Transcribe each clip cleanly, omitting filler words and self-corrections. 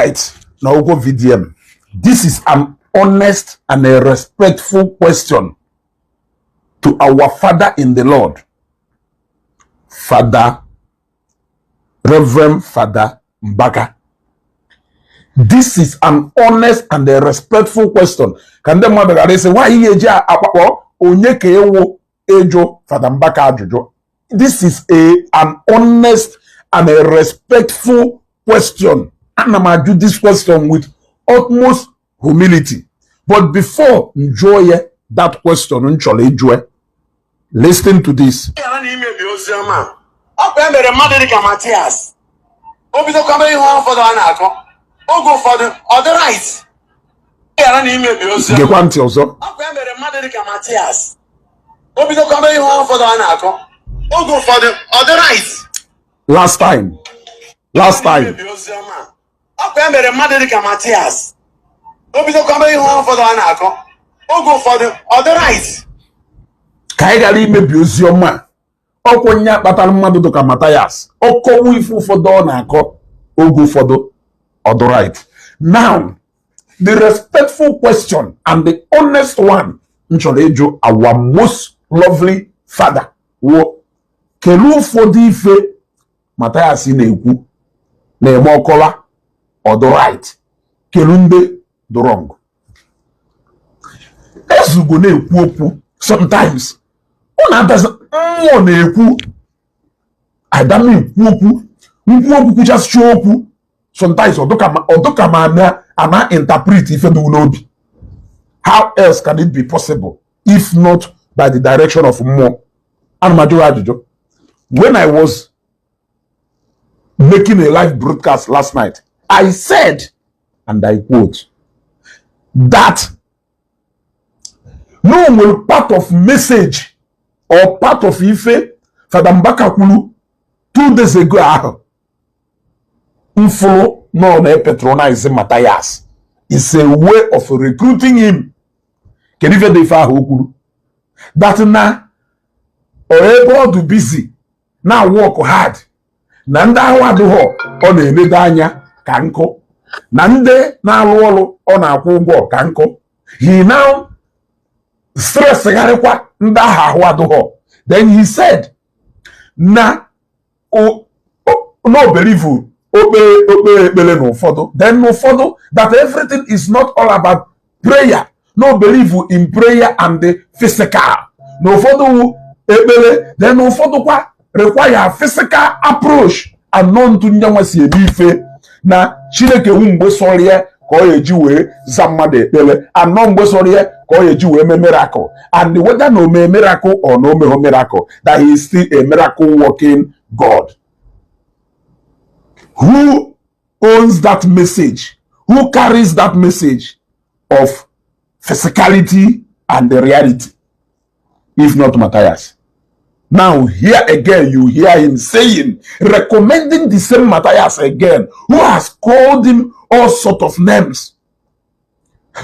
Right na ụgwọ VDM, this is an honest and a respectful question to our father in the Lord, Father Reverend Father Mbaka. This is an honest and a respectful question, ka ndị mmadụ ghara ịsị nwaanyị ga-eji akpakpọ onye ka ewu ịjụ Father Mbaka ajụjụ. This is an honest and a respectful question. Ana m ajụ this question with utmost humility, but before m jụọ ya that question m chọrọ ịjụ ya, listen to this. Ghara na imebi ozi ọma ọ bụ e mere mmadụ dịka Matias o bidokwa ihe ụfọdụ a na-akọ oge ụfọdụ ọ dị right ghara na imebi ozi ọma. Gekwa ntị ọzọ. Ọ bụ e mere mmadụ dịka Matias o bidokwa ihe ụfọdụ a na-akọ oge ụfọdụ ọ dị right. Last time, last time. Imebi ozi ọma ọ bụ e mere mmadụ dịka Matias o bidokwa ihe ụfọdụ a na-akọ oge ụfọdụ ọ dị right. Ka anyị ghara imebi ozi ọma a, ọkwụ nye kpatara mmadụ dịka Mathias ọkọwa ife ụfọdụ ọ na-akọ oge ụfọdụ ọ dị right. Now, the respectful question and the honest one m chọrọ ịjụ our most lovely father wụ, kelee ụfọdụ ife Mathias na-ekwu na-eme ọkọla ọ dị right, kelu ndị dị wrong? Ezugo na-ekwu okwu sometimes ọ na-adazi mmụọ na-ekwu adama ekwu okwu nkwu okwu kwuchasịcha okwu. Sometimes ọ dịka ma ana ana interpret ife dị n'obi. How else can it be possible if not by the direction of mmụọ? Ana m ajụ ya ajụjụ. When I was making a live broadcast last night, I said, and I quote, that no nwere part of message or part of ife Fada Mbaka kwuru 2 days ago ahụ mfụrụ nọ na patronize Matthias is a way of recruiting him. Kedu ife dị ife ahụ o kwuru? That na ọ ebe ọ dị busy na work hard na ndị ahụ adịghọ ọ na-enedo anya ka nkụ na ndị na-alụ ọrụ ọ na-akwụ ụgwọ ka nkụ. He now stress gharịkwa ndị ahụ ahụ adịghọ. Then he said na no believe okpe okpe ekpere na ụfọdụ, then ụfọdụ that everything is not all about prayer, no believe in prayer and the physical, na ụfọdụ ekpere, then ụfọdụ kwa require physical approach and nọ ntu nyanwa si eme ife na Chineke wu mgbe sọrọ ya ka ọ eji wee za mmadụ ekpere anọ mgbe sọrọ ya ka ọ eji wee mee miracle, and whether na o mee miracle or na o meghọ miracle, that he is still a miracle working God. Who owns that message? Who carries that message of physicality and the reality if not Matthias? Now here again you hear him saying, recommending the same Matthias again, who has called him all sort of names.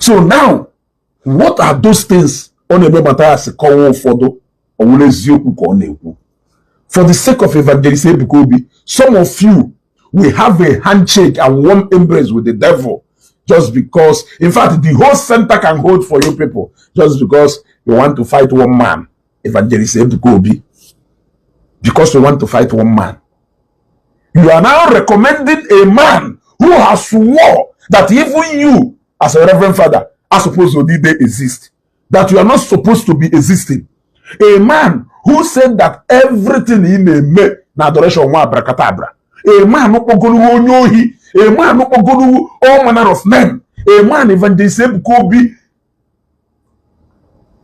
So now, what are those things ọ na-eme Matthias kọwa ụfọdụ ọwụrụ eziokwu ka ọ na-ekwu? For the sake of Evangelist Ebuka Obi, some of you will have a handshake and warm embrace with the devil just because, in fact, the whole center can hold for you people just because you want to fight one man, Evangelist Ebuka Obi. Because you want to fight one man. You are now recommending a man who has swore that even you, as a reverend father, are supposed to be there exist, that you are not supposed to be existing. A man who said that everything ị na-eme na adoration nwa abracadabra. A man kpọgoro onye ohi. A man kpọgoro all manner of men. A man Evangelist Ebuka Obi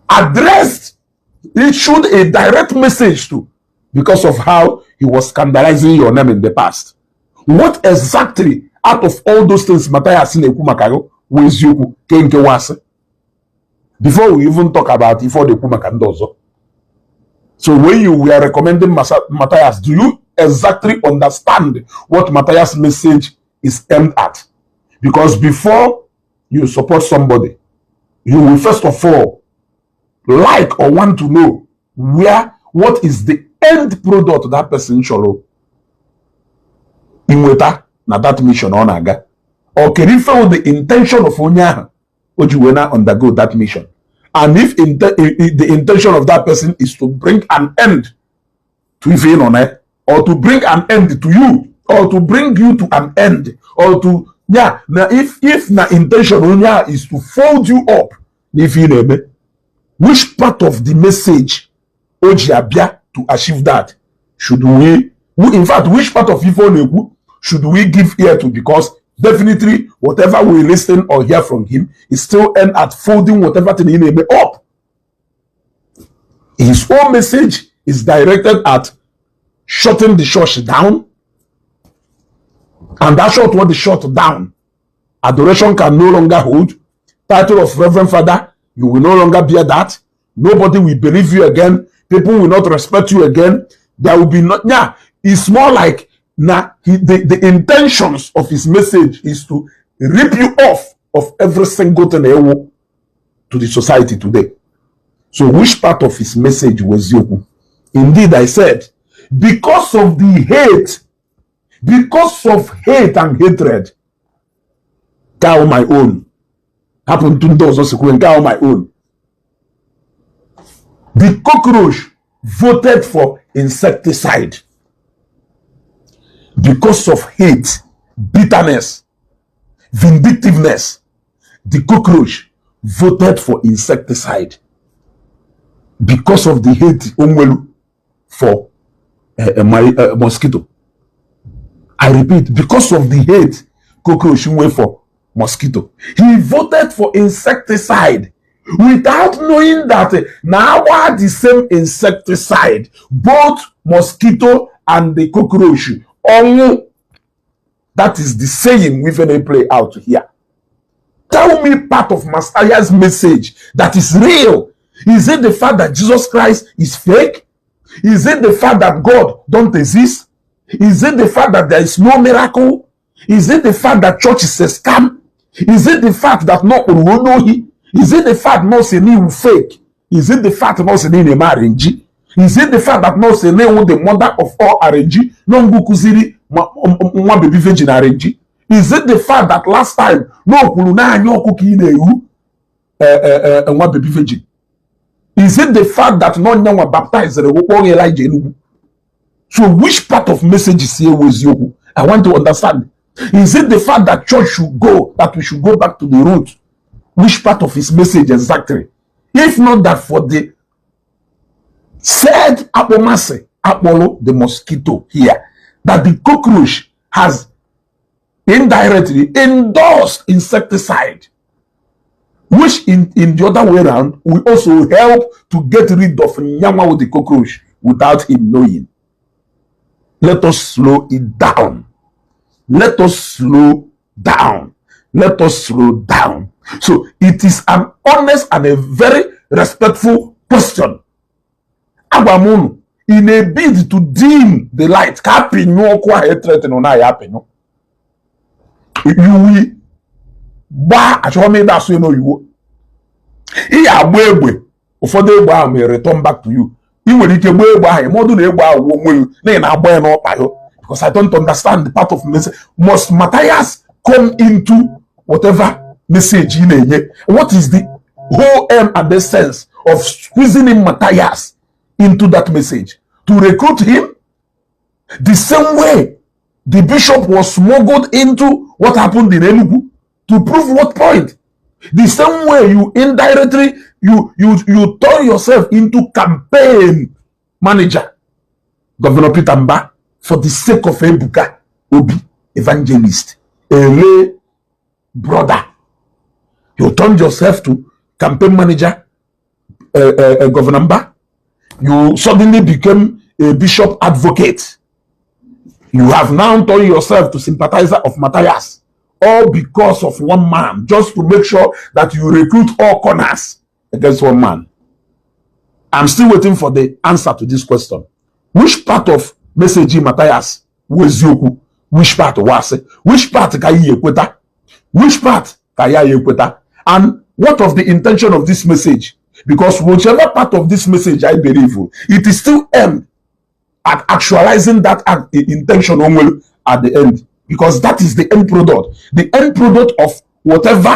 addressed, issued a direct message to because of how he was scandalizing your name in the past. What exactly out of all those things Matthias na-ekwu maka gị wụ eziokwu ke nke wasị? Before we even talk about ife ọ na-ekwu maka ndị ọzọ. So when you were recommending Matthias, do you exactly understand what Matthias' message is aimed at? Because before you support somebody, you will first of all like or want to know where, what is the end product that person chọrọ inweta na that mission ọ na-aga. Or kedu ife wụ the intention of onye ahụ o ji wee na undergo that mission? And if the intention of that person is to bring an end to ife ị nọ na ya, or to bring an end to you, or to bring you to an end, or to, yeah, na if na intention onye ahụ is to fold you up n'ife ị na-eme, which part of the message o ji abịa to achieve that should we, in fact, which part of ife ọ na-ekwu should we give ear to? Because definitely whatever we listen or hear from him is still end at folding whatever thing ị na-eme up. His own message is directed at shutting the church down, and that shut what the shut down, adoration can no longer hold. Title of Reverend Father, you will no longer bear that. Nobody will believe you again. People will not respect you again. There will be not, yeah, it's more like na the intentions of his message is to rip you off of every single thing ewu to the society today. So which part of his message was eziokwu? Indeed, I said, because of the hate, because of hate and hatred, nke ahụ my own, hapụ ntụ ndị ọzọ sikwe, nke ahụ my own, the cockroach voted for insecticide. Because of hate, bitterness, vindictiveness, the cockroach voted for insecticide because of the hate o nwelu for my mosquito. I repeat, because of the hate cockroach nwe for mosquito, he voted for insecticide without knowing that na agba the same insecticide, both mosquito and the cockroach, ọnwụ. That is the saying we finna play out here. Tell me part of Matthias' message that is real. Is it the fact that Jesus Christ is fake? Is it the fact that God don't exist? Is it the fact that there is no miracle? Is it the fact that church is a scam? Is it the fact that no ohi? Is it the fact no say ni fake? Is it the fact no say ni na arrange? Is it the fact that no say ni the mother of all arrange? No ngu kuziri nwa baby virgin arrange? Is it the fact that last time no kwuru na anya ọkụ ka ị na-ewu nwa baby virgin? Is it the fact that no nyanwa baptized wụkpọ Elijah Enugu? So which part of message is here eziokwu? I want to understand. Is it the fact that church should go, that we should go back to the root? Which part of his message exactly? If not that for the said akpọmasị akpọrọ the mosquito here, that the cockroach has indirectly endorsed insecticide, which in the other way round will also help to get rid of nyanwa with the cockroach without him knowing. Let us slow it down. Let us slow down. Let us slow down. So it is an honest and a very respectful question. Agwa m unu, in a bid to dim the light, ka apịnyụ ọkụ ahụ ethreaten na ya apịnyụ, you will gbaa, achọghị m ịda asụ ya n'oyibo, ị ya agba egbe, ụfọdụ egbe ahụ may return back to you. Ị nwere ike gbaa egbe ahụ, ịmọdụ na egbe ahụ wuo onwe ya na ị na-agba ya n'ọkpa ya, because I don't understand the part of message. Must Matthias come into whatever message ị na-enye? What is the whole aim and the sense of squeezing in Matthias into that message? To recruit him? The same way the bishop was smuggled into what happened in Enugu, to prove what point? The same way you indirectly you turn yourself into campaign manager, Governor Peter Mba, for the sake of Ebuka Obi, evangelist, a lay brother. You turned yourself to campaign manager, Governor Mba. You suddenly became a bishop advocate. You have now turned yourself to sympathizer of Matthias, all because of one man, just to make sure that you recruit all corners against one man. I'm still waiting for the answer to this question. Which part of message Matthias wụ eziokwu? Which part was? Which part ka yi ekweta? Which part ka ya ekweta? And what of the intention of this message? Because whichever part of this message I believe, it is still aimed at actualizing that intention only at the end. Because that is the end product, the end product of whatever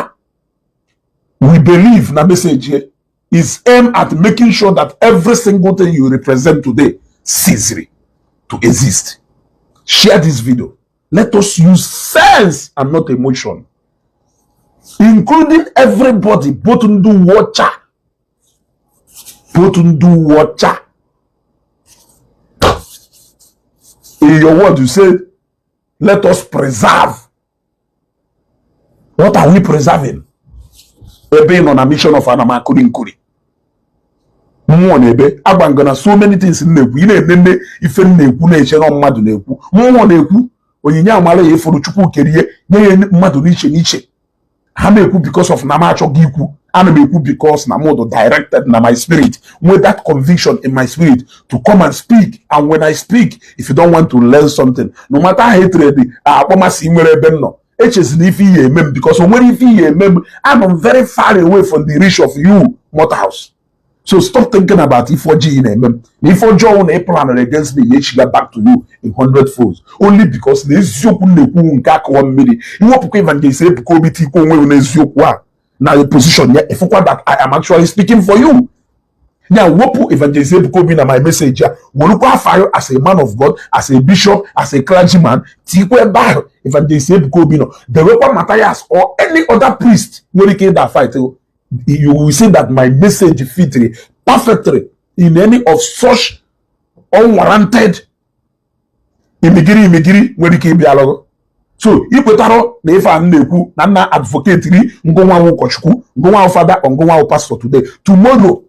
we believe na message here is aimed at making sure that every single thing you represent today ceases to exist. Share this video. Let us use sense and not emotion, including everybody, both ndị watcher, both ndị watcher. In your word, you say, "Let us preserve." What are we preserving? Ebe ị nọ na mission of anamakuri nkuri mmụọ na-ebe agba na so many things m na-ekwu, ị na-enene ife m na-ekwu, na-eche na mmadụ na-ekwu, mmụọ na-ekwu. Onyinye amara ya efuru Chukwu kere ihe nye ya mmadụ n'iche n'iche. Ha na-ekwu because of na m achọghị ikwu. Ana m ekwu because na m directed na my spirit, with that conviction in my spirit to come and speak. And when I speak, if you don't want to learn something, no matter how hatred akpọmasị nwere ebe m nọ, echezina ife ihe eme m, because o nwere ife ihe eme m. I'm very far away from the reach of you mortals. So stop thinking about ife ọjọọ ị na-eme m, na ife ọjọọ na ị plan against me ya echiga back to you in hundred folds, only because na eziokwu m na-ekwu nke akụwa mmiri. Iwepụkwa Evangelist Ebuka Obi tikwa onwe gị n'eziokwu a na position ya, ịfụkwa that I am actually speaking for you. Ya wepụ Evangelist Ebuka Obi na my message ya, werukwa afọ as a man of God, as a bishop, as a clergyman, tikwa ebe ahụ Evangelist Ebuka Obi nọ, dewekwa Matthias or any other priest nwere ike ịda fight, you will see that my message fit perfectly in any of such unwarranted imigiri imigiri nwere ike ịbịa alụgụ. So ikwetarụ na ife a m na-ekwu na nna advocate ri ngụnwa ụkọchukwu, ngụnwa fada or ngụnwa pastor today, tomorrow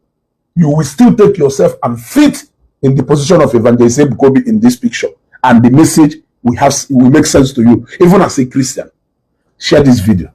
you will still take yourself and fit in the position of Evangelist Ebuka Obi in this picture, and the message will make sense to you even as a Christian. Share this video.